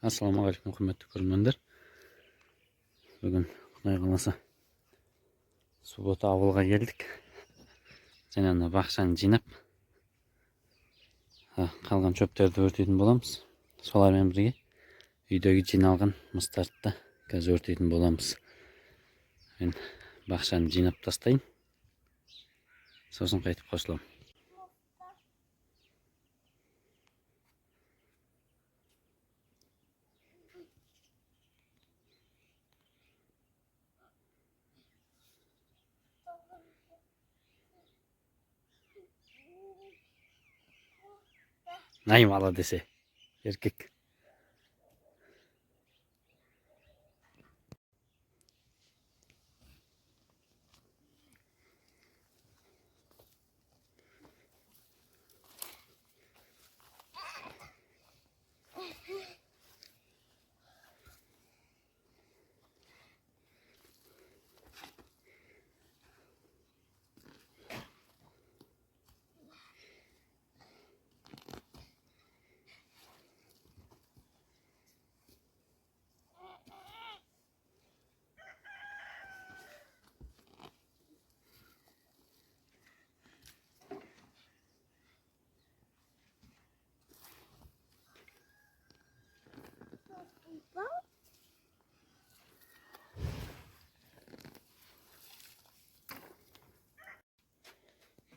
Ассалаумағалейкум, құрметті көрермендер. Бүгін Құдай қаласа суббота ауылға келдік. Және ана бақшаны жинап, қалған шөптерді өртейтін боламыз. Солармен бірге үйдегі жиналған мыстарды да қазір өртейтін боламыз. Мен бақшаны жинап тастайын. Сосын қайтып қосыламын. Най молодец, еркек.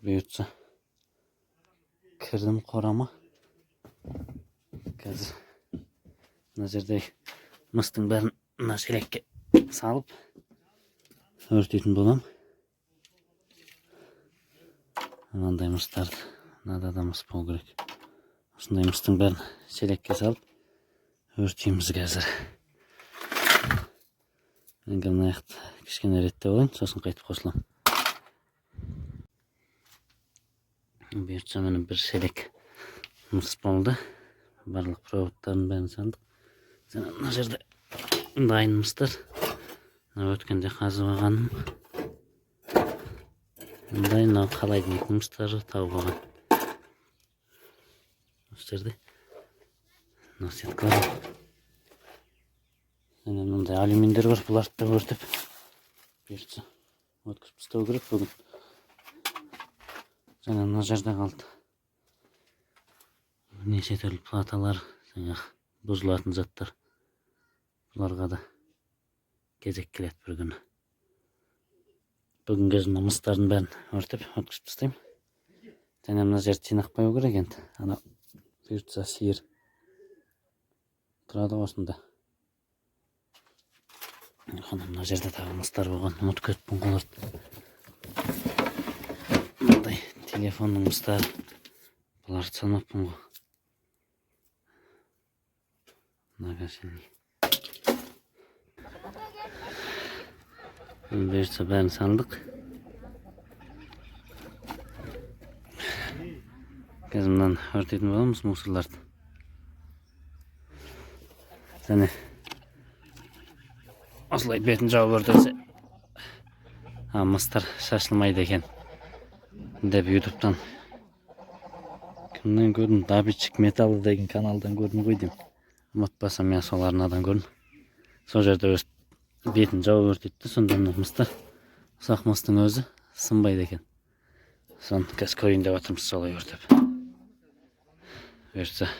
Бұйыртса кірдім қорама. Қазір мына жерде мыстың бәрін мына шелекке салып өртейтін болам. Мынандай мыстарды, мынада да мыс болу керек. Осындай мыстың бәрін шелекке салып өртейміз қазір. Енді мына жақты кішкене реттеп алайын, сосын қайтып қосыламын. Бұйыртса міне бір шелек мыс болды. Барлық проводтарын бәрін салдық. Және мына жерде дайын мыстар. Мына өткенде қазып алғаным. Мындай мынау қалайдың мыстары тауып алған. Осы жерде мына сеткалар. Және мындай алюминдер бар, бұларды да өртеп бұйыртса өткізіп тастау керек бүгін. Және мына жерде қалды неше түрлі платалар, жаңағы бұзылатын заттар. Бұларға да кезек келеді бір күні. Бүгін қазір мына мыстардың бәрін өртеп өткізіп тастаймын. Және мына жерді жинап қою керек енді. Ана бұйыртса сиыр тұрады ғой осында. Ана мына жерде тағы мыстар болған, ұмытып кетіппін ғой оларды. Мындай телефонның мыстары, бұларды салмаппын ғой. Многосильный. Бұйыртса бәрін салдық. Қазір мынаны өртейтін боламыз, мусорларды. Және осылай бетін жауып өртесе, мыстар шашылмайды екен деп ютубтан кімнен көрдім, Добытчик металлы деген каналдан көрдім ғой деймін. Ұмытпасам мен сол арнадан көрдім. Сол жерде өз бетін жауып өртейді де, сонда мына мыстар, ұсақ мыстың өзі сынбайды екен. Соны қазір көрейін деп жатырмыз солай өртеп. Бұйыртса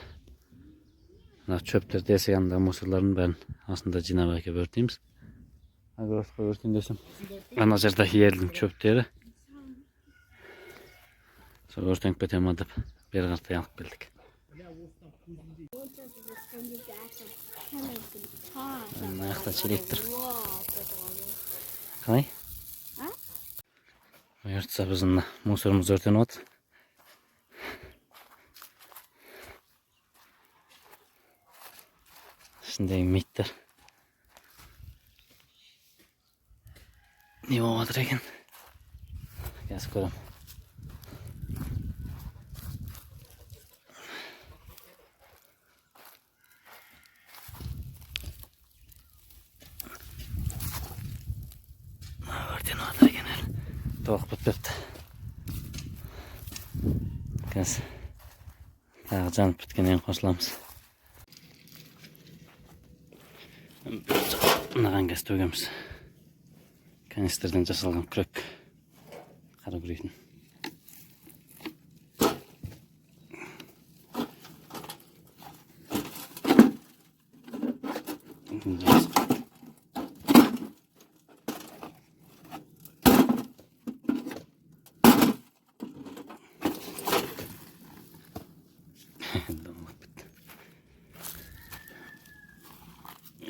мына шөптер, десек анда мусорлардың бәрін осында жинап әкеліп өртейміз. Огородқа өртейін десем, ана жерде елдің шөптері. Сол өртеніп кете ма деп бері қаратай алып келдік. Мына жақта шелек тұр. Қалай? Бұйыртса біздің мына мусорымыз өртеніп отыр. Ішіндегі миттер не болып жатыр екен? Қазір көремін. Өртеніп жатыр екен әлі. Толық бітпепті. Қазір тағы жанып біткеннен қосыламыз. Мынаған қазір төгеміз. Канистрден жасалған күрек. Қара күрейтін. Домалап кетті.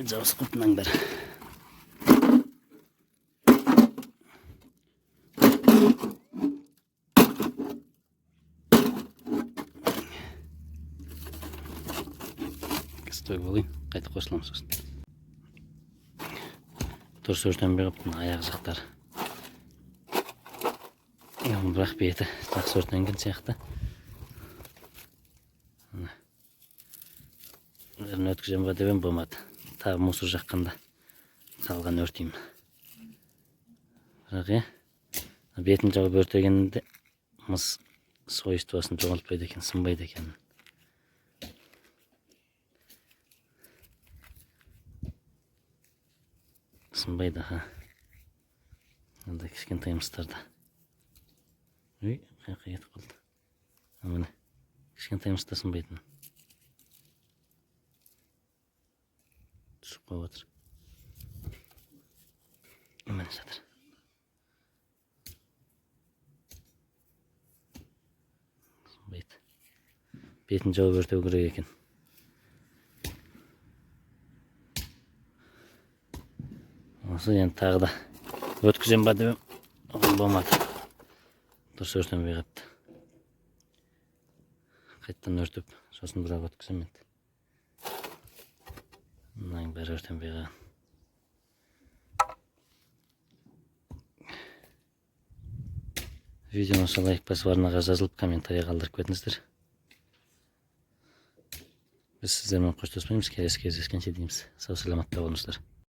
Жабысып қалыпты мынаның бәрі. Қазір төгіп алайын, қайта қосыламыз сосын. Дұрыс өртенбей қалыпты мына аяқ жақтары. Бірақ беті жақсы өртенген сияқты. Бәрін өткіземін ба деп едім, болмады. Тағы мусор жаққанда қалған өртеймін. Бірақ иә, бетін жауып өртегенде мыс свойствосын жоғалтпайды екен, сынбайды екен. Сынбайды, аха. Мындай кішкентай мыстарда. Үй, қаяққа кетіп қалды. Міне, кішкентай мыс та сынбайтын. Түсіп қалып жатыр. Міне жатыр. Сынбайды. Бетін жауып өртеу керек екен. Осы енді тағы да өткізем ба деп едім, оған болмады. Дұрыс өртенбей қалыпты. Қайтадан өртеп, сосын бірақ өткіземін енді. Мынаның бәрі өртенбей қалған. Видеоны осы лайк басып, арнаға жазылып, комментарий қалдырып кетіңіздер. Біз сіздермен қоштаспаймыз, келесі кездескенше дейміз. Сау саламатта болыңыздар.